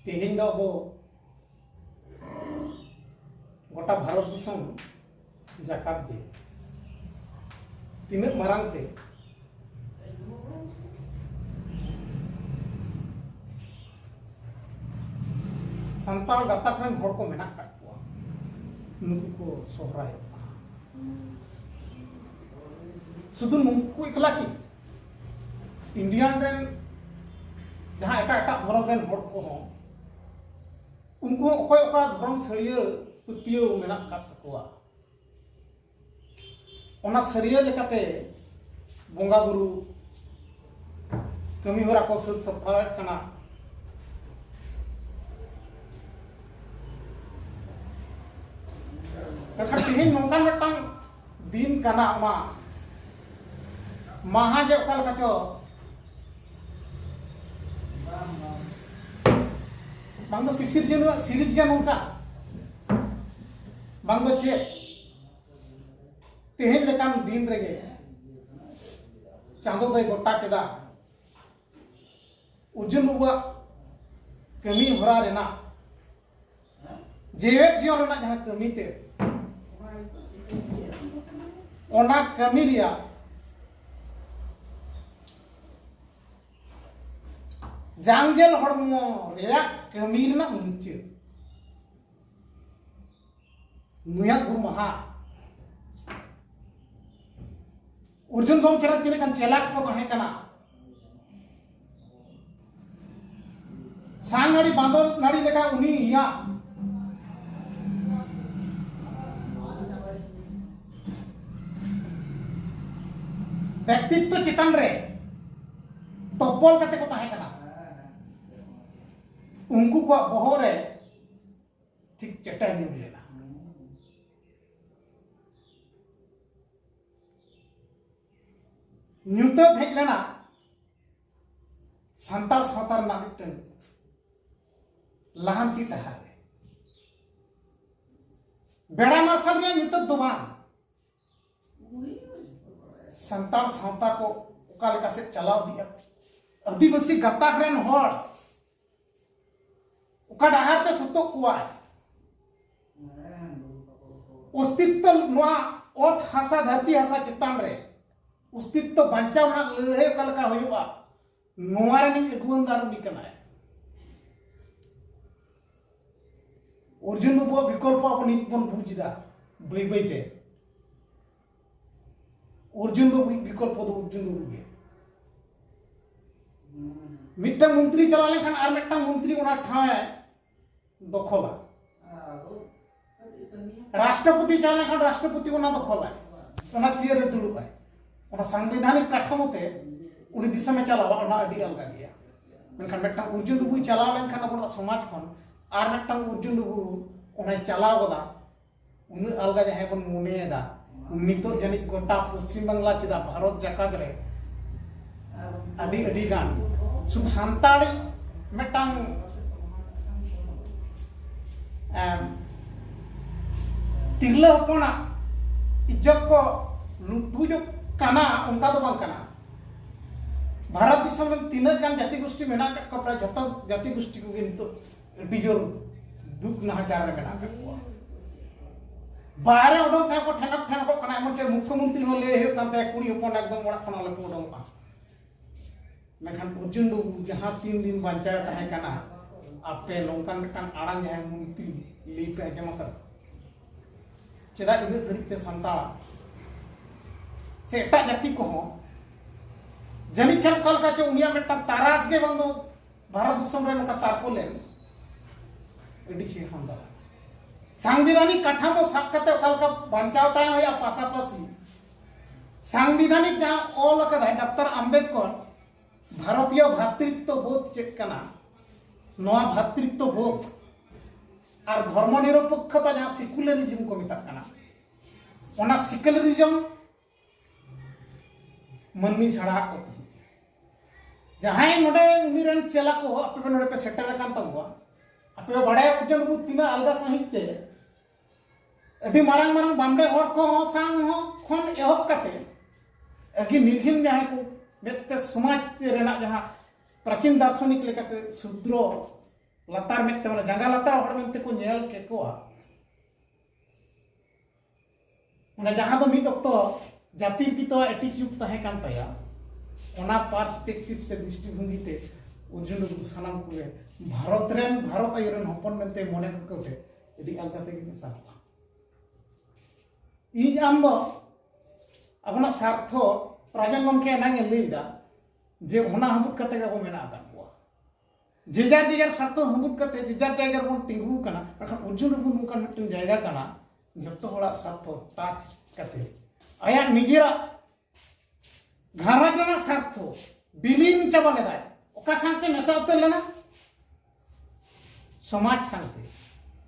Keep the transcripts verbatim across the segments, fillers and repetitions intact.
ᱛᱮᱦᱮᱧ ᱫᱚ ᱟᱵᱚ ᱜᱚᱴᱟ ᱵᱷᱟᱨᱚᱛ ᱫᱤᱥᱚᱢ ᱡᱟᱠᱟᱛ ᱜᱮ ᱛᱤᱱᱟᱹᱜ ᱢᱟᱨᱟᱝ ᱛᱮ ᱥᱟᱱᱛᱟᱲ ᱜᱟᱛᱟᱠ ᱨᱮᱱ ᱦᱚᱲ ᱠᱚ ᱢᱮᱱᱟᱜ ᱟᱠᱟᱫ ᱠᱚᱣᱟ, ᱱᱩᱠᱩ ᱠᱚ ᱥᱚᱦᱨᱟᱭᱚᱜ ᱠᱟᱱᱟ᱾ ᱥᱩᱫᱷᱩ ᱱᱩᱠᱩ ᱮᱠᱞᱟ ᱠᱤ, ᱤᱱᱰᱤᱭᱟᱱ ᱨᱮᱱ ᱡᱟᱦᱟᱸ ᱮᱴᱟᱜ ᱮᱴᱟᱜ ᱫᱷᱚᱨᱚᱢ ᱨᱮᱱ ᱦᱚᱲ ᱠᱚᱦᱚᱸ, ᱩᱱᱠᱩ ᱦᱚᱸ ᱚᱠᱚᱭ ᱚᱠᱟ ᱫᱷᱚᱨᱚᱢ ᱥᱟᱹᱲᱤᱭᱟᱹ ᱯᱟᱹᱛᱭᱟᱹᱣ ᱢᱮᱱᱟᱜ ᱟᱠᱟᱫ ᱛᱟᱠᱚᱣᱟ, ᱚᱱᱟ ᱥᱟᱹᱨᱤᱭᱟᱹ ᱞᱮᱠᱟᱛᱮ ᱵᱚᱸᱜᱟ ᱵᱩᱨᱩ ᱠᱟᱹᱢᱤ ᱦᱚᱨᱟ ᱠᱚ ᱥᱟᱹᱛ ᱥᱟᱯᱲᱟᱣᱮᱫ ᱠᱟᱱᱟ᱾ ᱢᱮᱱᱠᱷᱟᱱ ᱛᱮᱦᱮᱧ ᱱᱚᱝᱠᱟᱱ ᱢᱤᱫᱴᱟᱝ ᱫᱤᱱ ᱠᱟᱱᱟ, ᱚᱱᱟ ᱢᱟᱦᱟ ᱜᱮ ᱚᱠᱟ ᱞᱮᱠᱟ ᱪᱚ, ᱵᱟᱝ ᱫᱚ ᱥᱤᱥᱤᱨ ᱡᱟᱹᱱᱩᱣᱟᱜ ᱥᱤᱨᱤᱡᱽ ᱜᱮ ᱱᱚᱝᱠᱟ, ᱵᱟᱝ ᱫᱚ ᱪᱮᱫ, ᱛᱮᱦᱮᱧ ᱞᱮᱠᱟᱱ ᱫᱤᱱ ᱨᱮᱜᱮ ᱪᱟᱸᱫᱚ ᱫᱚᱭ ᱜᱚᱴᱟ ᱠᱮᱫᱟ ᱚᱨᱡᱩᱱ ᱵᱟᱵᱩᱣᱟᱜ ᱠᱟᱹᱢᱤ ᱦᱚᱨᱟ ᱨᱮᱱᱟᱜ, ᱡᱮᱣᱮᱫ ᱡᱤᱭᱚᱱ ᱨᱮᱱᱟᱜ ᱡᱟᱦᱟᱸ ᱠᱟᱹᱢᱤ ᱛᱮ, ᱚᱱᱟ ᱠᱟᱹᱢᱤ ᱨᱮᱭᱟᱜ ᱡᱟᱝᱡᱮᱞ ᱦᱚᱲᱢᱚ ᱨᱮᱭᱟᱜ ᱠᱟᱹᱢᱤ ᱨᱮᱱᱟᱜ ᱢᱩᱪᱟᱹᱫ᱾ ᱱᱩᱭᱟᱜ ᱜᱩᱨ ᱢᱟᱦᱟ᱾ ᱚᱨᱡᱩᱱ ᱜᱚᱢᱠᱮ ᱨᱮᱱ ᱛᱤᱱᱟᱹᱜ ᱜᱟᱱ ᱪᱮᱞᱟ ᱠᱚ ᱛᱟᱦᱮᱸ ᱠᱟᱱᱟ, ᱥᱟᱝ ᱱᱟᱹᱲᱤ ᱵᱟᱸᱫᱚᱨ ᱱᱟᱹᱲᱤ ᱞᱮᱠᱟ ᱩᱱᱤᱭᱟᱜ ᱵᱮᱠᱛᱤᱛᱛᱚ ᱪᱮᱛᱟᱱ ᱨᱮ ᱛᱚᱯᱚᱞ ᱠᱟᱛᱮ ᱠᱚ ᱛᱟᱦᱮᱸ ᱠᱟᱱᱟ᱾ ᱩᱱᱠᱩ ᱠᱚᱣᱟᱜ ᱵᱚᱦᱚᱜ ᱨᱮ ᱴᱷᱤᱠ ᱪᱮᱴᱮ ᱧᱩᱨ ᱞᱮᱱᱟ᱾ ᱧᱩᱛᱟᱹᱛ ᱦᱮᱡ ᱞᱮᱱᱟ ᱥᱟᱱᱛᱟᱲ ᱥᱟᱶᱛᱟ ᱨᱮᱱᱟᱜ ᱢᱤᱫᱴᱟᱝ ᱞᱟᱦᱟᱱᱛᱤ ᱰᱟᱦᱟᱨ ᱨᱮ᱾ ᱵᱮᱲᱟ ᱢᱟᱨᱥᱟᱞ ᱨᱮᱭᱟᱜ ᱧᱩᱛᱟᱹᱛ ᱫᱚ ᱵᱟᱝ, ᱥᱟᱱᱛᱟᱲ ᱥᱟᱶᱛᱟ ᱠᱚ ᱚᱠᱟ ᱞᱮᱠᱟ ᱥᱮᱫ ᱪᱟᱞᱟᱣ ᱤᱫᱤᱜᱼᱟ, ᱟᱹᱫᱤᱵᱟᱹᱥᱤ ᱜᱟᱛᱟᱠ ᱨᱮᱱ ᱦᱚᱲ ᱰᱟᱦᱟᱨ ᱛᱮ ᱥᱩᱛᱩᱜ ᱠᱚᱣᱟᱭ᱾ ᱚᱥᱛᱤᱛᱛᱚ, ᱱᱚᱣᱟ ᱚᱛ ᱦᱟᱥᱟ, ᱫᱷᱟᱹᱨᱛᱤ ᱦᱟᱥᱟ ᱪᱮᱛᱟᱱ ᱨᱮ ᱚᱥᱛᱤᱛᱛᱚ ᱵᱟᱧᱪᱟᱣ ᱨᱮᱱᱟᱜ ᱞᱟᱹᱲᱦᱟᱹᱭ ᱚᱠᱟ ᱞᱮᱠᱟ ᱦᱩᱭᱩᱜᱼᱟ, ᱱᱚᱣᱟ ᱨᱮᱱᱤᱡ ᱟᱹᱜᱩᱣᱟᱹᱱ ᱫᱟᱨ ᱩᱱᱤ ᱠᱟᱱᱟᱭ᱾ ᱚᱨᱡᱩᱱ ᱵᱟᱹᱵᱩᱣᱟᱜ ᱵᱤᱠᱚᱞᱯᱚ ᱟᱵᱚ ᱱᱤᱛ ᱵᱚᱱ ᱵᱩᱡᱽ ᱮᱫᱟ ᱵᱟᱹᱭ ᱵᱟᱹᱭ ᱛᱮ᱾ ᱚᱨᱡᱩᱱ ᱵᱟᱹᱵᱩᱭᱤᱡ ᱵᱤᱠᱚᱞᱯᱚ ᱫᱚ ᱚᱨᱡᱩᱱ ᱵᱟᱹᱵᱩ ᱜᱮ᱾ ᱢᱤᱫᱴᱟᱝ ᱢᱚᱱᱛᱨᱤ ᱪᱟᱞᱟᱣ ᱞᱮᱱᱠᱷᱟᱱ ᱟᱨ ᱢᱤᱫᱴᱟᱝ ᱢᱚᱱᱛᱨᱤ ᱚᱱᱟ ᱴᱷᱟᱶ ᱮ ᱫᱚᱠᱷᱚᱞᱟ᱾ ᱨᱟᱥᱴᱨᱚᱯᱚᱛᱤ ᱪᱟᱞᱟᱣ ᱞᱮᱱᱠᱷᱟᱱ ᱨᱟᱥᱴᱨᱚᱯᱚᱛᱤ ᱚᱱᱟ ᱫᱚᱠᱷᱚᱞᱟᱭ, ᱚᱱᱟ ᱪᱤᱭᱟᱹᱨ ᱨᱮ ᱫᱩᱲᱩᱵ ᱟᱭ᱾ ᱚᱱᱟ ᱥᱟᱝᱵᱤᱫᱷᱟᱱᱤᱠ ᱠᱟᱴᱷᱟᱢᱳ ᱛᱮ ᱩᱱᱤ ᱫᱤᱥᱚᱢᱮ ᱪᱟᱞᱟᱣᱟ, ᱚᱱᱟ ᱟᱹᱰᱤ ᱟᱞᱜᱟ ᱜᱮᱭᱟ᱾ ᱢᱮᱱᱠᱷᱟᱱ ᱢᱤᱫᱴᱟᱝ ᱚᱨᱡᱩᱱ ᱵᱟᱹᱵᱩᱭ ᱪᱟᱞᱟᱣ ᱞᱮᱱᱠᱷᱟᱱ ᱟᱵᱚᱱᱟᱜ ᱥᱚᱢᱟᱡᱽ ᱠᱷᱚᱱ ᱟᱨ ᱢᱤᱫᱴᱟᱝ ᱚᱨᱡᱩᱱ ᱵᱟᱹᱵᱩ ᱚᱱᱟᱭ ᱪᱟᱞᱟᱣ ᱜᱚᱫᱟ, ᱩᱱᱟᱹᱜ ᱟᱞᱜᱟ ᱡᱟᱦᱟᱸᱭ ᱵᱚᱱ ᱢᱚᱱᱮᱭᱮᱫᱟ, ᱱᱤᱛᱚᱜ ᱡᱟᱹᱱᱤᱡ ᱜᱚᱴᱟ ᱯᱚᱥᱪᱤᱢ ᱵᱟᱝᱞᱟ ᱪᱮᱫᱟᱜ ᱵᱷᱟᱨᱚᱛ ᱡᱟᱠᱟᱛ ᱨᱮ ᱟᱹᱰᱤ ᱟᱹᱰᱤ ᱜᱟᱱ ᱥᱩᱫᱷᱩ ᱥᱟᱱᱛᱟᱲᱤ ᱢᱤᱫᱴᱟᱝ, ᱮᱢ, ᱛᱤᱨᱞᱟᱹ ᱦᱚᱯᱚᱱᱟᱜ ᱤᱡᱽᱡᱚᱛ ᱠᱚ ᱞᱩᱴᱵᱩᱡᱚᱜ ᱠᱟᱱᱟ, ᱚᱱᱠᱟ ᱫᱚ ᱵᱟᱝ ᱠᱟᱱᱟ᱾ ᱵᱷᱟᱨᱚᱛ ᱫᱤᱥᱚᱢ ᱨᱮ ᱛᱤᱱᱟᱹᱜ ᱜᱟᱱ ᱡᱟᱹᱛᱤ ᱜᱳᱥᱴᱤ ᱢᱮᱱᱟᱜ ᱟᱠᱟᱫ ᱠᱚᱣᱟ, ᱯᱨᱟᱭ ᱡᱷᱚᱛᱚ ᱡᱟᱹᱛᱤ ᱜᱳᱥᱴᱤ ᱠᱚᱜᱮ ᱱᱤᱛᱚᱜ ᱟᱹᱰᱤ ᱡᱳᱨ ᱫᱩᱠ ᱱᱟᱦᱟᱪᱟᱨ ᱨᱮ ᱢᱮᱱᱟᱜ ᱟᱠᱟᱫ ᱠᱚᱣᱟ᱾ ᱵᱟᱦᱨᱮ ᱩᱰᱩᱠ ᱛᱮᱦᱚᱸ ᱠᱚ ᱴᱷᱮᱱᱚᱜ ᱴᱷᱮᱱᱚᱜᱚᱜ ᱠᱟᱱᱟ, ᱮᱢᱚᱱ ᱪᱮᱫ ᱢᱩᱠᱠᱷᱚᱢᱚᱱᱛᱨᱤ ᱦᱚᱸ ᱞᱟᱹᱭ ᱦᱩᱭᱩᱜ ᱠᱟᱱ ᱛᱟᱭᱟ, "ᱠᱩᱲᱤ ᱦᱚᱯᱚᱱ ᱮᱠᱫᱚᱢ ᱚᱲᱟᱜ ᱠᱷᱚᱱ ᱟᱞᱚ ᱯᱮ ᱩᱰᱩᱝᱚᱜᱼᱟ᱾" ᱢᱮᱱᱠᱷᱟᱱ ᱚᱨᱡᱩᱱ ᱵᱟᱹᱵᱩ ᱡᱟᱦᱟᱸ ᱛᱤᱱ ᱫᱤᱱ ᱵᱟᱧᱪᱟᱣ ᱛᱟᱦᱮᱸ ᱠᱟᱱᱟ, ᱟᱯᱮ ᱱᱚᱝᱠᱟᱱ ᱢᱤᱫᱴᱟᱝ ᱟᱲᱟᱝ ᱡᱟᱦᱟᱸᱭ ᱢᱚᱱᱛᱨᱤ ᱞᱟᱹᱭ ᱯᱮ ᱟᱸᱡᱚᱢ ᱟᱠᱟᱫᱟ? ᱪᱮᱫᱟᱜ ᱤᱱᱟᱹᱜ ᱫᱷᱟᱹᱨᱤᱡ ᱛᱮ ᱥᱟᱱᱛᱟᱲ ᱥᱮ ᱮᱴᱟᱜ ᱡᱟᱹᱛᱤ ᱠᱚᱦᱚᱸ ᱡᱟᱹᱱᱤᱡ ᱠᱷᱟᱱ ᱚᱠᱟ ᱞᱮᱠᱟ ᱪᱚ ᱩᱱᱤᱭᱟᱜ ᱢᱤᱫᱴᱟᱝ ᱛᱟᱨᱟᱥ ᱜᱮ ᱵᱟᱝ ᱫᱚ ᱵᱷᱟᱨᱚᱛ ᱫᱤᱥᱚᱢ ᱨᱮ ᱱᱚᱝᱠᱟ ᱛᱟᱨᱠᱚ ᱞᱮᱱ ᱟᱹᱰᱤ ᱪᱮᱦᱨᱟ ᱫᱟᱨᱟ᱾ ᱥᱟᱝᱵᱤᱫᱷᱟᱱᱤᱠ ᱠᱟᱴᱷᱟᱢᱳ ᱥᱟᱵ ᱠᱟᱛᱮ ᱚᱠᱟ ᱞᱮᱠᱟ ᱵᱟᱧᱪᱟᱣ ᱛᱟᱦᱮᱸ ᱦᱩᱭᱩᱜᱼᱟ, ᱯᱟᱥᱟᱯᱟᱥᱤ ᱥᱟᱝᱵᱤᱫᱷᱟᱱᱤᱠ ᱡᱟᱦᱟᱸ ᱚᱞ ᱟᱠᱟᱫᱟᱭ ᱰᱟᱠᱛᱟᱨ ᱟᱢᱵᱮᱫᱠᱚᱨ, ᱵᱷᱟᱨᱚᱛᱤᱭᱚ ᱵᱷᱟᱛᱨᱤᱛᱛᱚ ᱵᱳᱫᱷ ᱪᱮᱫ ᱠᱟᱱᱟ, ᱱᱚᱣᱟ ᱵᱷᱟᱛᱨᱤᱛᱛᱚ ᱵᱳᱫᱷ ᱟᱨ ᱫᱷᱚᱨᱢᱚ ᱱᱤᱨᱚᱯᱮᱠᱠᱷᱚᱛᱟ, ᱡᱟᱦᱟᱸ ᱥᱤᱠᱩᱞᱟᱨᱤᱡᱚᱢ ᱠᱚ ᱢᱮᱛᱟᱜ ᱠᱟᱱᱟ, ᱚᱱᱟ ᱥᱤᱠᱩᱞᱟᱨᱤᱡᱚᱢ ᱢᱟᱹᱱᱢᱤ ᱪᱷᱟᱲᱟ ᱠᱚ ᱛᱟᱦᱮᱸᱫ᱾ ᱡᱟᱦᱟᱸᱭ ᱱᱚᱰᱮ ᱩᱱᱤ ᱨᱮᱱ ᱪᱮᱞᱟ ᱠᱚ ᱟᱯᱮ ᱯᱮ ᱱᱚᱰᱮ ᱯᱮ ᱥᱮᱴᱮᱨ ᱟᱠᱟᱱ ᱛᱟᱵᱚᱣᱟ, ᱟᱯᱮ ᱯᱮ ᱵᱟᱲᱟᱭᱟ ᱚᱨᱡᱩᱱ ᱵᱟᱹᱵᱩ ᱛᱤᱱᱟᱹᱜ ᱟᱞᱜᱟ ᱥᱟᱺᱦᱤᱡ ᱛᱮ ᱟᱹᱰᱤ ᱢᱟᱨᱟᱝ ᱢᱟᱨᱟᱝ ᱵᱟᱢᱰᱮ ᱦᱚᱲ ᱠᱚᱦᱚᱸ ᱥᱟᱝ ᱦᱚᱸ ᱠᱷᱚᱱ ᱮᱦᱚᱵ ᱠᱟᱛᱮ ᱟᱹᱜᱤ ᱱᱤᱨᱜᱷᱤᱱ ᱡᱟᱦᱟᱸᱭ ᱠᱚ ᱢᱮᱫᱛᱮ ᱥᱚᱢᱟᱡᱽ ᱨᱮᱱᱟᱜ ᱡᱟᱦᱟᱸ ᱯᱨᱟᱪᱤᱱ ᱫᱟᱨᱥᱚᱱᱤᱠ ᱞᱮᱠᱟᱛᱮ ᱥᱩᱫᱨᱚ ᱞᱟᱛᱟᱨ ᱢᱮᱫ ᱛᱮ, ᱢᱟᱱᱮ ᱡᱟᱸᱜᱟ ᱞᱟᱛᱟᱨ ᱦᱚᱲ ᱢᱮᱱᱛᱮ ᱠᱚ ᱧᱮᱞ ᱠᱮᱠᱚᱣᱟ᱾ ᱚᱱᱟ ᱡᱟᱦᱟᱸ ᱫᱚ ᱢᱤᱫ ᱚᱠᱛᱚ ᱡᱟᱹᱛᱤᱨ ᱯᱤᱛᱟᱣᱟᱜ ᱮᱴᱤᱪᱤᱭᱩᱰ ᱛᱟᱦᱮᱸ ᱠᱟᱱ ᱛᱟᱭᱟ, ᱚᱱᱟ ᱯᱟᱨᱥᱯᱮᱠᱴᱤᱵᱷ ᱥᱮ ᱫᱨᱤᱥᱴᱤᱵᱷᱚᱝᱜᱤ ᱛᱮ ᱚᱨᱡᱩᱱ ᱵᱟᱹᱵᱩ ᱥᱟᱱᱟᱢ ᱠᱚᱜᱮ ᱵᱷᱟᱨᱚᱛ ᱨᱮᱱ, ᱵᱷᱟᱨᱚᱛ ᱟᱭᱳ ᱨᱮᱱ ᱦᱚᱯᱚᱱ ᱢᱮᱱᱛᱮ ᱢᱚᱱᱮ ᱠᱚ ᱠᱟᱛᱮ ᱟᱹᱰᱤ ᱟᱞᱜᱟ ᱛᱮᱜᱮ ᱢᱮᱥᱟ ᱠᱚᱣᱟ᱾ ᱤᱧ ᱟᱢ ᱫᱚ ᱟᱵᱚᱱᱟᱜ ᱥᱟᱨᱛᱷᱚ, ᱨᱟᱡᱮᱱ ᱜᱚᱢᱠᱮ ᱮᱱᱟᱝ ᱮ ᱞᱟᱹᱭ ᱮᱫᱟ ᱡᱮ ᱚᱱᱟ ᱦᱟᱹᱵᱩᱫ ᱠᱟᱛᱮ ᱜᱮ ᱟᱵᱚ ᱢᱮᱱᱟᱜ ᱟᱠᱟᱫ ᱠᱚᱣᱟ᱾ ᱡᱮᱡᱟᱨ ᱡᱮᱡᱟᱨ ᱥᱟᱨᱛᱷᱚ ᱦᱟᱹᱵᱩᱫ ᱠᱟᱛᱮ ᱡᱮᱡᱟᱨ ᱡᱟᱭᱜᱟ ᱨᱮᱵᱚᱱ ᱛᱤᱸᱜᱩ ᱟᱠᱟᱱᱟ, ᱢᱮᱱᱠᱷᱟᱱ ᱚᱨᱡᱩᱱ ᱵᱟᱹᱵᱩ ᱱᱚᱝᱠᱟᱱ ᱢᱤᱫᱴᱟᱝ ᱡᱟᱭᱜᱟ ᱠᱟᱱᱟ, ᱡᱚᱛᱚ ᱦᱚᱲᱟᱜ ᱥᱟᱨᱛᱷᱚ ᱴᱟᱪ ᱠᱟᱛᱮ ᱟᱭᱟᱜ ᱱᱤᱡᱮᱨᱟᱜ ᱜᱷᱟᱨᱚᱸᱡᱽ ᱨᱮᱱᱟᱜ ᱥᱟᱨᱛᱷᱚ ᱵᱤᱞᱤᱱ ᱪᱟᱵᱟ ᱞᱮᱫᱟᱭ᱾ ᱚᱠᱟ ᱥᱟᱶᱛᱮ ᱢᱮᱥᱟ ᱩᱛᱟᱹᱨ ᱞᱮᱱᱟ? ᱥᱚᱢᱟᱡᱽ ᱥᱟᱶᱛᱮ᱾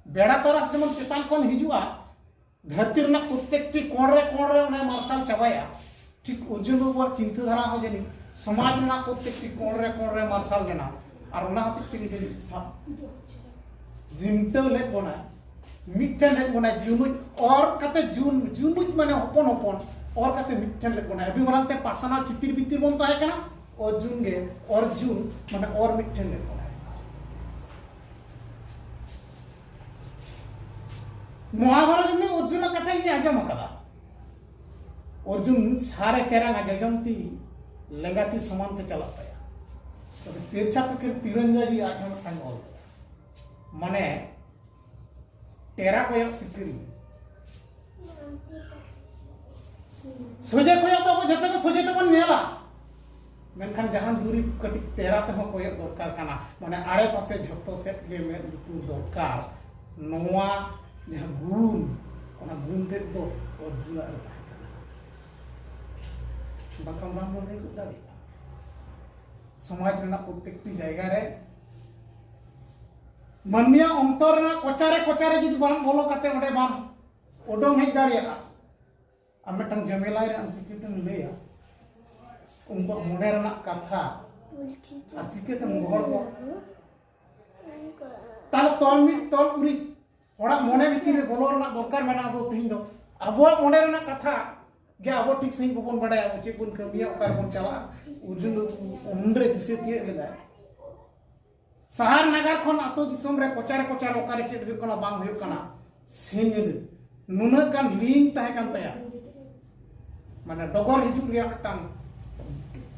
ᱵᱮᱲᱟ ᱛᱟᱨᱟᱥ ᱡᱮᱢᱚᱱ ᱪᱮᱛᱟᱱ ᱠᱷᱚᱱ ᱦᱤᱡᱩᱜᱼᱟ, ᱫᱷᱟᱹᱨᱛᱤ ᱨᱮᱱᱟᱜ ᱯᱨᱚᱛᱮᱠᱴᱤ ᱠᱚᱬ ᱨᱮ ᱠᱚᱬ ᱨᱮ ᱚᱱᱟᱭ ᱢᱟᱨᱥᱟᱞ ᱪᱟᱵᱟᱭᱟ, ᱴᱷᱤᱠ ᱚᱨᱡᱩᱱ ᱵᱟᱵᱩᱣᱟᱜ ᱪᱤᱱᱛᱟᱹ ᱫᱷᱟᱨᱟ ᱦᱚᱸ ᱡᱟᱹᱱᱤᱡ ᱥᱚᱢᱟᱡᱽ ᱨᱮᱱᱟᱜ ᱯᱨᱚᱛᱮᱠᱴᱤ ᱠᱚᱬ ᱨᱮ ᱠᱚᱬ ᱨᱮ ᱢᱟᱨᱥᱟᱞ ᱞᱮᱱᱟ᱾ ᱟᱨ ᱚᱱᱟ ᱦᱚᱛᱮᱡ ᱛᱮᱜᱮ ᱡᱟᱹᱱᱤᱡ ᱥᱟᱵ ᱡᱤᱢᱴᱟᱹᱣ ᱞᱮᱫ ᱵᱚᱱᱟ, ᱢᱤᱫᱴᱷᱮᱱ ᱞᱮᱫ ᱵᱚᱱᱟ, ᱡᱩᱢᱩᱡ ᱚᱨ ᱠᱟᱛᱮ ᱡᱩᱱ, ᱡᱩᱢᱩᱡ ᱢᱟᱱᱮ ᱦᱚᱯᱚᱱ ᱦᱚᱯᱚᱱ ᱚᱨ ᱠᱟᱛᱮ ᱢᱤᱫᱴᱷᱮᱱ ᱞᱮᱫ ᱵᱚᱱᱟ᱾ ᱟᱹᱰᱤ ᱢᱟᱨᱟᱝ ᱛᱮ ᱯᱟᱥᱱᱟᱣ ᱪᱤᱛᱤᱨ ᱵᱤᱛᱤᱨ ᱵᱚᱱ ᱛᱟᱦᱮᱸ ᱠᱟᱱᱟ᱾ ᱚᱨᱡᱩᱱ ᱜᱮ, ᱚᱨᱡᱩᱱ ᱢᱟᱱᱮ ᱚᱨ ᱢᱤᱫᱴᱷᱮᱱ ᱞᱮᱫ ᱵᱚᱱᱟᱭ᱾ ᱢᱚᱦᱟᱵᱷᱟᱨᱚᱛ ᱨᱤᱱᱤᱡ ᱚᱨᱡᱩᱱᱟᱜ ᱠᱟᱛᱷᱟ ᱤᱧ ᱟᱸᱡᱚᱢ ᱟᱠᱟᱫᱟ᱾ ᱚᱨᱡᱩᱱ ᱥᱟᱨᱮ ᱛᱮᱨᱟᱝᱟ, ᱡᱚᱡᱚᱢ ᱛᱤ ᱞᱮᱸᱜᱟ ᱛᱤ ᱥᱚᱢᱟᱱ ᱛᱮ ᱪᱟᱞᱟᱜ ᱛᱟᱭᱟ᱾ ᱛᱚᱵᱮ ᱛᱤᱨᱪᱷᱟ ᱛᱚᱠᱮᱨ ᱛᱤᱨᱚᱧᱡᱟ ᱜᱮ ᱟᱡ ᱦᱚᱸ ᱢᱤᱫᱴᱟᱝ ᱚᱞ ᱠᱟᱫᱟ᱾ ᱢᱟᱱᱮ ᱴᱮᱨᱟ ᱠᱚᱭᱚᱜ ᱥᱤᱠᱟᱹᱨᱤ᱾ ᱥᱚᱡᱷᱮ ᱠᱚᱭᱚᱜ ᱫᱚ ᱟᱵᱚ ᱡᱚᱛᱚ ᱜᱮ ᱥᱚᱡᱷᱮ ᱛᱮᱵᱚᱱ ᱧᱮᱞᱟ, ᱢᱮᱱᱠᱷᱟᱱ ᱡᱟᱦᱟᱱ ᱫᱩᱨᱤᱵ ᱠᱟᱹᱴᱤᱡ ᱴᱮᱨᱟ ᱛᱮᱦᱚᱸ ᱠᱚᱭᱚᱜ ᱫᱚᱨᱠᱟᱨ ᱠᱟᱱᱟ, ᱢᱟᱱᱮ ᱟᱲᱮ ᱯᱟᱥᱮ ᱡᱷᱚᱛᱚ ᱥᱮᱫ ᱜᱮ ᱢᱮᱫ ᱞᱩᱛᱩᱨ ᱫᱚᱨᱠᱟᱨ᱾ ᱱᱚᱣᱟ ᱡᱟᱦᱟᱸ ᱜᱩᱱ, ᱚᱱᱟ ᱜᱩᱱ ᱛᱮᱫ ᱫᱚ ᱚᱨᱡᱩᱱᱟᱜ ᱨᱮ ᱛᱟᱦᱮᱸ ᱠᱟᱱᱟ, ᱵᱟᱝᱠᱷᱟᱱ ᱵᱟᱝ ᱵᱚᱱ ᱞᱟᱹᱭ ᱜᱚᱫ ᱫᱟᱲᱮᱭᱟᱜᱼᱟ᱾ ᱥᱚᱢᱟᱡᱽ ᱨᱮᱱᱟᱜ ᱯᱨᱚᱛᱮᱠᱴᱤ ᱡᱟᱭᱜᱟ ᱨᱮ ᱢᱟᱹᱱᱢᱤᱭᱟᱜ ᱚᱱᱛᱚᱨ ᱨᱮᱱᱟᱜ ᱠᱚᱪᱟᱨᱮ ᱠᱚᱪᱟᱨᱮ ᱡᱩᱫᱤ ᱵᱟᱢ ᱵᱚᱞᱚ ᱠᱟᱛᱮ ᱚᱸᱰᱮ ᱵᱟᱢ ᱩᱰᱩᱝ ᱦᱮᱡ ᱫᱟᱲᱮᱭᱟᱜᱼᱟ, ᱟᱢ ᱢᱤᱫᱴᱟᱝ ᱡᱚᱢᱮᱞᱟᱭ ᱨᱮ ᱟᱢ ᱪᱤᱠᱟᱹᱛᱮᱢ ᱞᱟᱹᱭᱟ? ᱩᱱᱠᱩᱣᱟᱜ ᱢᱚᱱᱮ ᱨᱮᱱᱟᱜ ᱠᱟᱛᱷᱟ ᱟᱨ ᱪᱤᱠᱟᱹᱛᱮᱢ ᱜᱚᱦᱚᱲ ᱠᱚᱣᱟ? ᱛᱟᱦᱞᱮ ᱛᱚᱞ ᱢᱤᱫ ᱛᱚᱞ ᱩᱨᱤᱡ ᱦᱚᱲᱟᱜ ᱢᱚᱱᱮ ᱵᱷᱤᱛᱤᱨ ᱨᱮ ᱵᱚᱞᱚ ᱨᱮᱱᱟᱜ ᱫᱚᱨᱠᱟᱨ ᱢᱮᱱᱟᱜᱼᱟ᱾ ᱟᱵᱚ ᱛᱮᱦᱮᱧ ᱫᱚ ᱟᱵᱚᱣᱟᱜ ᱢᱚᱱᱮ ᱨᱮᱱᱟᱜ ᱠᱟᱛᱷᱟ ᱜᱮ ᱟᱵᱚ ᱴᱷᱤᱠ ᱥᱟᱺᱦᱤᱡ ᱵᱟᱵᱚᱱ ᱵᱟᱲᱟᱭᱟ, ᱟᱵᱚ ᱪᱮᱫ ᱵᱚᱱ ᱠᱟᱹᱢᱤᱭᱟ, ᱚᱠᱟ ᱨᱮᱵᱚᱱ ᱪᱟᱞᱟᱜᱼᱟ᱾ ᱚᱨᱡᱩᱱ ᱩᱱᱨᱮ ᱫᱤᱥᱟᱹ ᱛᱤᱭᱳᱜ ᱞᱮᱫᱟᱭ᱾ ᱥᱟᱦᱟᱨ ᱱᱟᱜᱟᱨ ᱠᱷᱚᱱ ᱟᱹᱛᱩ ᱫᱤᱥᱚᱢ ᱨᱮ ᱠᱚᱪᱟᱨ ᱠᱚᱪᱟᱨ ᱚᱠᱟᱨᱮ ᱪᱮᱫ ᱦᱩᱭᱩᱜ ᱠᱟᱱᱟ ᱵᱟᱝ ᱦᱩᱭᱩᱜ ᱠᱟᱱᱟ, ᱥᱤᱧ ᱧᱤᱫᱟᱹ ᱱᱩᱱᱟᱹᱜ ᱜᱟᱱ ᱞᱤᱝᱠ ᱛᱟᱦᱮᱸ ᱠᱟᱱ ᱛᱟᱭᱟ, ᱢᱟᱱᱮ ᱰᱚᱜᱚᱨ ᱦᱤᱡᱩᱜ ᱨᱮᱭᱟᱜ ᱢᱤᱫᱴᱟᱝ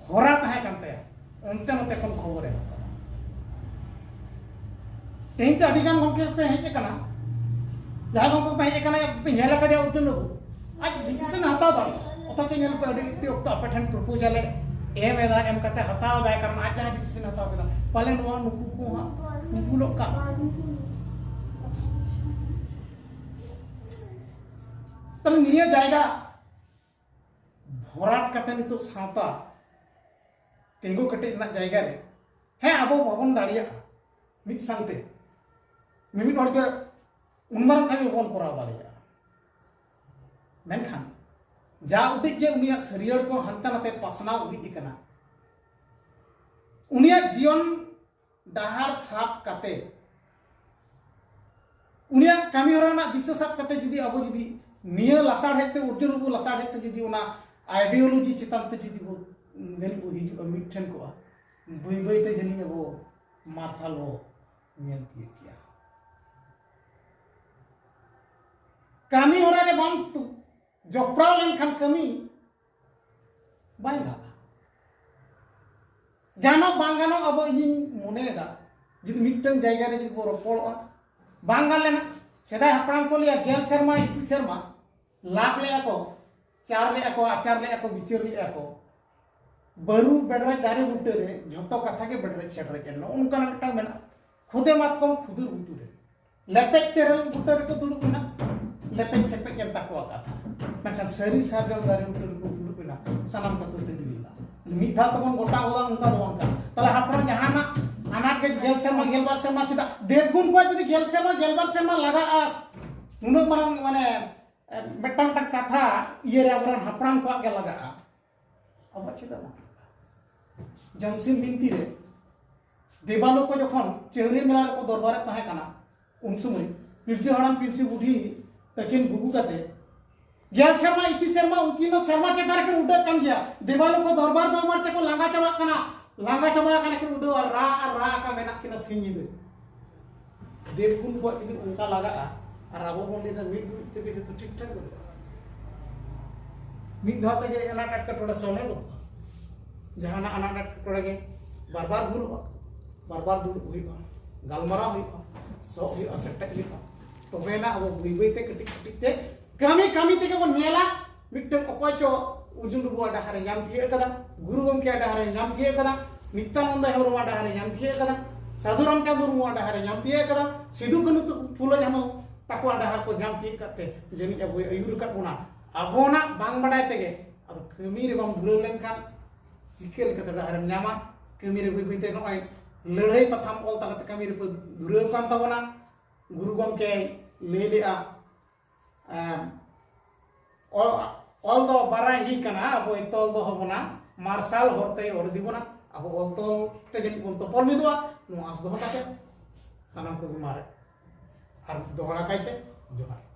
ᱦᱚᱨᱟ ᱛᱟᱦᱮᱸ ᱠᱟᱱ ᱛᱟᱭᱟ, ᱚᱱᱛᱮ ᱱᱚᱛᱮ ᱠᱷᱚᱱ ᱠᱷᱚᱵᱚᱨᱮ ᱦᱟᱛᱟᱣᱟ᱾ ᱛᱮᱦᱮᱧ ᱛᱮ ᱟᱹᱰᱤ ᱜᱟᱱ ᱜᱚᱢᱠᱮ ᱯᱮ ᱦᱮᱡ ᱟᱠᱟᱱᱟ, ᱡᱟᱦᱟᱸᱭ ᱜᱚᱢᱠᱮ ᱯᱮ ᱦᱮᱡ ᱟᱠᱟᱱᱟ, ᱯᱮ ᱧᱮᱞ ᱟᱠᱟᱫᱮᱭᱟ ᱩᱨᱡᱩᱱ ᱵᱟᱹᱵᱩ, ᱟᱡ ᱰᱤᱥᱤᱥᱚᱱ ᱦᱟᱛᱟᱣ ᱫᱟᱲᱮᱭᱟᱜᱼᱟ᱾ ᱚᱛᱷᱚᱪᱚ ᱧᱮᱞ ᱯᱮ, ᱟᱹᱰᱤ ᱚᱠᱛᱚ ᱟᱯᱮ ᱴᱷᱮᱱ ᱯᱨᱚᱯᱳᱡᱟᱞ ᱮ ᱮᱢ ᱮᱫᱟ, ᱮᱢ ᱠᱟᱛᱮ ᱦᱟᱛᱟᱣ ᱮᱫᱟᱭ, ᱠᱟᱨᱚᱱ ᱟᱡ ᱡᱟᱦᱟᱸ ᱰᱤᱥᱤᱥᱚᱱ ᱦᱟᱛᱟᱣ ᱠᱮᱫᱟ, ᱯᱟᱞᱮ ᱱᱚᱣᱟ ᱱᱩᱠᱩ ᱠᱚ ᱦᱟᱸᱜ ᱠᱩᱵᱩᱞᱚᱜ ᱠᱟᱱ᱾ ᱛᱟᱦᱞᱮ ᱱᱤᱭᱟᱹ ᱡᱟᱭᱜᱟ ᱵᱷᱚᱨᱟᱴ ᱠᱟᱛᱮ ᱱᱤᱛᱚᱜ ᱥᱟᱶᱛᱟ ᱛᱤᱸᱜᱩ ᱠᱮᱴᱮᱡ ᱨᱮᱱᱟᱜ ᱡᱟᱭᱜᱟ ᱨᱮ, ᱦᱮᱸ, ᱟᱵᱚ ᱵᱟᱵᱚᱱ ᱫᱟᱲᱮᱭᱟᱜᱼᱟ ᱢᱤᱫ ᱥᱟᱶᱛᱮ, ᱢᱤᱢᱤᱫ ᱦᱚᱲ ᱜᱮ ᱩᱱ ᱢᱟᱨᱟᱝ ᱠᱟᱹᱢᱤ ᱵᱟᱵᱚᱱ ᱠᱚᱨᱟᱣ ᱫᱟᱲᱮᱭᱟᱜᱼᱟ, ᱢᱮᱱᱠᱷᱟᱱ ᱡᱟ ᱩᱰᱤᱡ ᱜᱮ ᱩᱱᱤᱭᱟᱜ ᱥᱟᱹᱨᱭᱟᱹᱲ ᱠᱚ ᱦᱟᱱᱛᱮ ᱱᱟᱛᱮ ᱯᱟᱥᱱᱟᱣ ᱤᱫᱤᱜ ᱠᱟᱱᱟ, ᱩᱱᱤᱭᱟᱜ ᱡᱤᱭᱚᱱ ᱰᱟᱦᱟᱨ ᱥᱟᱵ ᱠᱟᱛᱮ, ᱩᱱᱤᱭᱟᱜ ᱠᱟᱹᱢᱤ ᱦᱚᱨᱟ ᱨᱮᱱᱟᱜ ᱫᱤᱥᱟᱹ ᱥᱟᱵ ᱠᱟᱛᱮ ᱡᱩᱫᱤ ᱟᱵᱚ ᱡᱩᱫᱤ ᱱᱤᱭᱟᱹ ᱞᱟᱥᱟᱲᱦᱮᱫ ᱛᱮ, ᱚᱨᱡᱩᱱ ᱵᱟᱹᱵᱩ ᱞᱟᱥᱟᱲᱦᱮᱫ ᱛᱮ ᱡᱩᱫᱤ ᱚᱱᱟ ᱟᱭᱰᱤᱭᱳᱞᱚᱡᱤ ᱪᱮᱛᱟᱱ ᱛᱮ ᱡᱩᱫᱤ ᱵᱚ ᱧᱮᱞ ᱵᱚ ᱦᱤᱡᱩᱜᱼᱟ, ᱢᱤᱫ ᱴᱷᱮᱱ ᱠᱚᱜᱼᱟ, ᱵᱟᱹᱭ ᱵᱟᱹᱭ ᱛᱮ ᱡᱟᱹᱱᱤᱡ ᱟᱵᱚ ᱢᱟᱨᱥᱟᱞ ᱵᱚ ᱧᱮᱞ ᱛᱤᱭᱳᱜ ᱠᱮᱭᱟ᱾ ᱠᱟᱹᱢᱤ ᱦᱚᱨᱟ ᱨᱮ ᱵᱟᱢ ᱛᱩ-, ᱡᱚᱯᱲᱟᱣ ᱞᱮᱱᱠᱷᱟᱱ ᱠᱟᱹᱢᱤ ᱵᱟᱭ ᱞᱟᱦᱟᱜᱼᱟ᱾ ᱜᱟᱱᱚᱜ ᱵᱟᱝ ᱜᱟᱱᱚᱜ, ᱟᱵᱚ, ᱤᱧᱤᱧ ᱢᱚᱱᱮᱭᱮᱫᱟ, ᱡᱩᱫᱤ ᱢᱤᱫᱴᱟᱝ ᱡᱟᱭᱜᱟ ᱨᱮ ᱡᱩᱫᱤ ᱵᱚ ᱨᱚᱯᱚᱲᱚᱜᱼᱟ, ᱵᱟᱝ ᱜᱟᱱ ᱞᱮᱱᱟ᱾ ᱥᱮᱫᱟᱭ ᱦᱟᱯᱲᱟᱢ ᱠᱚ ᱞᱟᱹᱭᱟ, ᱜᱮᱞ ᱥᱮᱨᱢᱟ ᱤᱥᱤ ᱥᱮᱨᱢᱟ ᱞᱟᱵᱽ ᱞᱮᱜᱼᱟ ᱠᱚ, ᱪᱟᱨ ᱞᱮᱜᱼᱟ ᱠᱚ, ᱟᱪᱟᱨ ᱞᱮᱜᱼᱟ ᱠᱚ, ᱵᱤᱪᱟᱹᱨ ᱞᱮᱜᱼᱟ ᱠᱚ, ᱵᱟᱹᱨᱩ ᱵᱮᱰᱨᱮᱡ ᱫᱟᱨᱮ ᱵᱩᱴᱟᱹ ᱨᱮ ᱡᱷᱚᱛᱚ ᱠᱟᱛᱷᱟ ᱜᱮ ᱵᱮᱰᱨᱮᱡ ᱥᱮᱰᱨᱮᱡ ᱮᱱ, ᱱᱚᱜᱼᱚ ᱱᱚᱝᱠᱟᱱᱟᱜ ᱢᱤᱫᱴᱟᱝ ᱢᱮᱱᱟᱜᱼᱟ᱾ ᱠᱷᱩᱫᱮ ᱢᱟᱛᱠᱚᱢ ᱠᱷᱩᱫᱩᱨ ᱵᱩᱴᱟᱹ ᱨᱮ, ᱞᱮᱯᱮᱡ ᱪᱮᱨᱮᱞ ᱵᱩᱴᱟᱹ ᱨᱮᱠᱚ ᱫᱩᱲᱩᱵ ᱮᱱᱟ, ᱞᱮᱯᱮᱡ ᱥᱮᱯᱮᱡ ᱮᱱ ᱛᱟᱠᱚᱣᱟ ᱠᱟᱛᱷᱟ, ᱢᱮᱱᱠᱷᱟᱱ ᱥᱟᱹᱨᱤ ᱥᱟᱨᱡᱚᱢ ᱫᱟᱨᱮ ᱵᱩᱴᱟᱹ ᱨᱮᱠᱚ ᱫᱩᱲᱩᱵ ᱮᱱᱟ, ᱥᱟᱱᱟᱢ ᱠᱟᱛᱷᱟ ᱥᱟᱹᱨᱤ ᱞᱮᱱᱟ᱾ ᱢᱤᱫ ᱫᱷᱟᱣ ᱛᱮᱵᱚᱱ ᱜᱚᱴᱟ ᱜᱚᱫᱟ, ᱚᱱᱠᱟ ᱫᱚ ᱵᱟᱝ ᱠᱟᱱᱟ᱾ ᱛᱟᱦᱞᱮ ᱦᱟᱯᱲᱟᱢ ᱡᱟᱦᱟᱱᱟᱜ ᱟᱱᱟᱴ ᱜᱮ ᱜᱮᱞ ᱥᱮᱨᱢᱟ, ᱜᱮᱞᱵᱟᱨ ᱥᱮᱨᱢᱟ, ᱪᱮᱫᱟᱜ ᱫᱮᱵᱽᱜᱩᱱ ᱠᱚᱣᱟᱜ ᱡᱩᱫᱤ ᱜᱮᱞ ᱥᱮᱨᱢᱟ, ᱜᱮᱞᱵᱟᱨ ᱥᱮᱨᱢᱟ ᱞᱟᱜᱟᱜᱼᱟ, ᱱᱩᱱᱟᱹᱜ ᱢᱟᱨᱟᱝ, ᱢᱟᱱᱮ, ᱢᱤᱫᱴᱟᱝ ᱢᱤᱫᱴᱟᱝ ᱠᱟᱛᱷᱟ ᱤᱭᱟᱹ ᱨᱮ ᱟᱵᱚᱨᱮᱱ ᱦᱟᱯᱲᱟᱢ ᱠᱚᱣᱟᱜ ᱜᱮ ᱞᱟᱜᱟᱜᱼᱟ, ᱟᱵᱚᱣᱟᱜ ᱪᱮᱫᱟᱜ ᱵᱟᱝ ᱞᱟᱜᱟᱜᱼᱟ? ᱡᱚᱢᱥᱤᱢ ᱵᱤᱱᱛᱤ ᱨᱮ ᱫᱮᱵᱟᱞᱳ ᱠᱚ ᱡᱚᱠᱷᱚᱱ ᱪᱟᱹᱣᱨᱤᱭᱟᱹ ᱢᱮᱞᱟ ᱨᱮᱠᱚ ᱫᱚᱨᱵᱟᱨᱮᱫ ᱛᱟᱦᱮᱸ ᱠᱟᱱᱟ, ᱩᱱ ᱥᱚᱢᱚᱭ ᱯᱤᱞᱪᱩ ᱦᱟᱲᱟᱢ ᱯᱤᱞᱪᱩ ᱵᱩᱰᱷᱤ ᱛᱟᱹᱠᱤᱱ ᱜᱩᱜᱩ ᱠᱟᱛᱮ, ᱜᱮᱞ ᱥᱮᱨᱢᱟ, ᱤᱥᱤ ᱥᱮᱨᱢᱟ, ᱩᱱᱠᱤᱱ ᱦᱚᱸ ᱥᱮᱨᱢᱟ ᱪᱮᱛᱟᱱ ᱨᱮᱠᱤᱱ ᱩᱰᱟᱹᱜ ᱠᱟᱱ ᱜᱮᱭᱟ᱾ ᱫᱮᱵᱟᱞᱳ ᱠᱚ ᱫᱚᱨᱵᱟᱨ ᱫᱚᱨᱵᱟᱨ ᱛᱮᱠᱚ ᱞᱟᱸᱜᱟ ᱪᱟᱵᱟᱜ ᱠᱟᱱᱟ, ᱞᱟᱸᱜᱟ ᱪᱟᱵᱟ ᱟᱠᱟᱱᱟ ᱠᱤᱱ, ᱩᱰᱟᱹᱣ ᱟᱨ ᱨᱟᱜ ᱟᱨ ᱨᱟᱜ ᱟᱠᱟ ᱢᱮᱱᱟᱜ ᱠᱤᱱᱟ ᱥᱤᱧ ᱧᱤᱫᱟᱹ᱾ ᱫᱮᱵ ᱜᱩᱱ ᱠᱚᱣᱟᱜ ᱡᱩᱫᱤ ᱚᱱᱠᱟ ᱞᱟᱜᱟᱜᱼᱟ, ᱟᱨ ᱟᱵᱚ ᱵᱚᱱ ᱞᱟᱹᱭᱫᱟ ᱢᱤᱫ ᱫᱩᱲᱩᱵ ᱛᱮᱜᱮ ᱡᱚᱛᱚ ᱴᱷᱤᱠ ᱴᱷᱟᱠ ᱜᱚᱫᱚᱜᱼᱟ, ᱢᱤᱫ ᱫᱷᱟᱣ ᱛᱮᱜᱮ ᱟᱱᱟᱴ ᱮᱴᱠᱮᱴᱚᱬᱮ ᱥᱚᱞᱦᱮ ᱜᱚᱫᱚᱜᱼᱟ᱾ ᱡᱟᱦᱟᱱᱟᱜ ᱟᱱᱟᱴ ᱮᱴᱠᱮᱴᱚᱬᱮ ᱜᱮ ᱵᱟᱨ ᱵᱟᱨ ᱵᱷᱩᱞᱩᱜᱼᱟ, ᱵᱟᱨ ᱵᱟᱨ ᱫᱩᱲᱩᱵ ᱦᱩᱭᱩᱜᱼᱟ, ᱜᱟᱞᱢᱟᱨᱟᱣ ᱦᱩᱭᱩᱜᱼᱟ, ᱥᱚᱦᱚᱜ ᱦᱩᱭᱩᱜᱼᱟ, ᱥᱮᱴᱮᱡ ᱦᱩᱭᱩᱜᱼᱟ᱾ ᱛᱚᱵᱮᱱᱟ ᱟᱵᱚ ᱵᱟᱹᱭ ᱵᱟᱹᱭ ᱛᱮ ᱠᱟᱹᱴᱤᱡ ᱠᱟᱹᱴᱤᱡ ᱛᱮ ᱠᱟᱹᱢᱤ ᱠᱟᱹᱢᱤ ᱛᱮᱜᱮ ᱵᱚᱱ ᱧᱮᱞᱟ, ᱢᱤᱫᱴᱟᱝ ᱚᱠᱚᱭ ᱪᱚ ᱩᱡᱩᱱ ᱵᱟᱹᱵᱩᱣᱟᱜ ᱰᱟᱦᱟᱨᱮ ᱧᱟᱢ ᱛᱤᱭᱟᱹᱜ ᱠᱟᱫᱟ, ᱜᱩᱨᱩ ᱜᱚᱢᱠᱮᱭᱟᱜ ᱰᱟᱦᱟᱨᱮ ᱧᱟᱢ ᱛᱤᱭᱟᱹᱜ ᱠᱟᱫᱟ, ᱱᱤᱛᱭᱟᱱᱚᱱᱫᱚ ᱦᱮᱢᱵᱨᱚᱢᱟᱜ ᱰᱟᱦᱟᱨᱮ ᱧᱟᱢ ᱛᱤᱭᱟᱹᱜ ᱠᱟᱫᱟ, ᱥᱟᱹᱫᱷᱩ ᱨᱟᱢᱪᱟᱸᱫᱽ ᱢᱩᱨᱢᱩᱣᱟᱜ ᱰᱟᱦᱟᱨᱮ ᱧᱟᱢ ᱛᱤᱭᱟᱹᱜ ᱠᱟᱫᱟ, ᱥᱤᱫᱩ ᱠᱟᱹᱱᱦᱩ ᱛᱟᱠᱚ, ᱯᱷᱩᱞᱳ ᱡᱷᱟᱱᱳ ᱛᱟᱠᱚᱣᱟᱜ ᱰᱟᱦᱟᱨ ᱠᱚ ᱧᱟᱢ ᱛᱤᱭᱟᱹᱜ ᱠᱟᱫ ᱛᱮ ᱡᱟᱹᱱᱤᱡ ᱟᱵᱚᱭ ᱟᱹᱭᱩᱨ ᱟᱠᱟᱫ ᱵᱚᱱᱟ᱾ ᱟᱵᱚᱱᱟᱜ ᱵᱟᱝ ᱵᱟᱰᱟᱭ ᱛᱮᱜᱮ ᱟᱫᱚ ᱠᱟᱹᱢᱤ ᱨᱮ ᱵᱟᱢ ᱫᱷᱩᱨᱟᱹᱣ ᱞᱮᱱᱠᱷᱟᱱ ᱪᱤᱠᱟᱹ ᱞᱮᱠᱟᱛᱮ ᱰᱟᱦᱟᱨᱮᱢ ᱧᱟᱢᱟ? ᱠᱟᱹᱢᱤ ᱨᱮ ᱵᱟᱹᱭ ᱵᱟᱹᱭᱛᱮ ᱱᱚᱜᱼᱚᱭ ᱞᱟᱹᱲᱦᱟᱹᱭ ᱯᱟᱛᱷᱟᱢ ᱚᱞ ᱛᱟᱞᱟᱛᱮ ᱠᱟᱹᱢᱤ ᱨᱮᱠᱚ ᱫᱷᱩᱨᱟᱹᱣ ᱠᱟᱱ ᱛᱟᱵᱚᱱᱟ᱾ ᱜᱩᱨᱩ ᱜᱚᱢᱠᱮᱭ ᱞᱟᱹᱭ ᱞᱮᱜᱼᱟ, ᱮᱸ, ᱚᱞ, ᱚᱞ ᱫᱚ ᱵᱟᱨᱟᱦᱤ ᱠᱟᱱᱟ, ᱟᱵᱚᱭ ᱛᱚᱞ ᱫᱚᱦᱚ ᱵᱚᱱᱟ, ᱢᱟᱨᱥᱟᱞ ᱦᱚᱨ ᱛᱮᱭ ᱚᱨ ᱤᱫᱤ ᱵᱚᱱᱟ᱾ ᱟᱵᱚ ᱚᱞ ᱛᱚᱞ ᱛᱮ ᱡᱟᱹᱱᱤᱡ ᱵᱚᱱ ᱛᱚᱯᱚᱞ ᱢᱤᱫᱚᱜᱼᱟ, ᱱᱚᱣᱟ ᱟᱸᱥ ᱫᱚᱦᱚ ᱠᱟᱛᱮ ᱥᱟᱱᱟᱢ ᱠᱚᱜᱮ ᱢᱟᱨᱮ ᱟᱨ ᱫᱚᱦᱲᱟ ᱠᱟᱭᱛᱮ ᱡᱚᱦᱟᱨ᱾